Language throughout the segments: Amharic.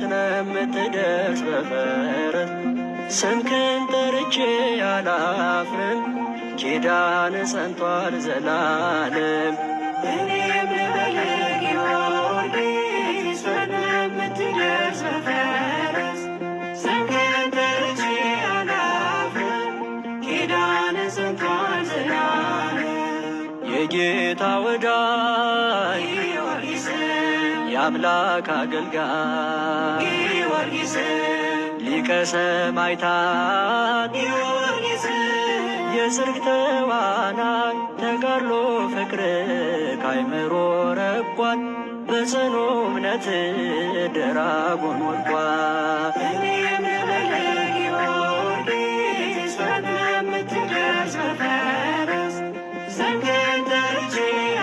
ፈጥነ የምትደርስ በፈረስ ስምህን ጠርቼ አላፍርም፣ ኪዳን ጸንቷል ዘላለም። እኔም ልበልህ ጊዮርጊስ ፈጥነህ የምትደርስ በፈረስ ስምህን ጠርቼ አላፍርም፣ ኪዳንህ ጸንቷል ዘላለም። የጌታ ወዳጅ ጊዮርጊስ የአምላክ አገልጋይ ጊዮርጊስ ሊቀ ሰማዕታት ጊዮርጊስ የጽድቅ ተዋናይ ተጋድሎ ፍቅር ካይምሮ ረቋል በጽኑ እምነት ደራጎን ወድቋል። እኔም ልበልህ ጊዮርጊስ ፈጥነህ የምትደርስ በፈረስ ስምህን ጠርቼ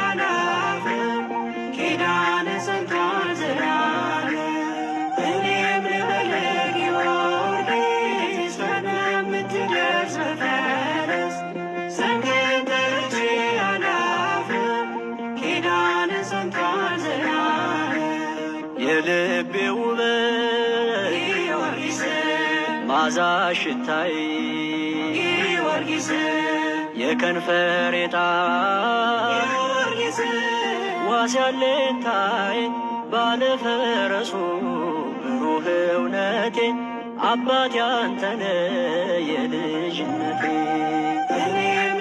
አላፍርም፣ ኪዳንህ ጸንቷል ዘላለም። እኔም ልበልህ ጊዮርጊስ ፈጥነህ የምትደርስ በፈረስ ስምህን ጠርቼ አላፍርም፣ ኪዳንህ ጸንቷል ዘላለም። የልቤ ውበት ጊዮርጊስ ማዛ ሽታይ ጊዮርጊስ የከንፈሬ ጣዕም ጊዮርጊስ ዋስ ያለኝታዬ ባለፈረሱ ብሩህ እውነቴ አባት ያንተነ የልጅነቴ እኔም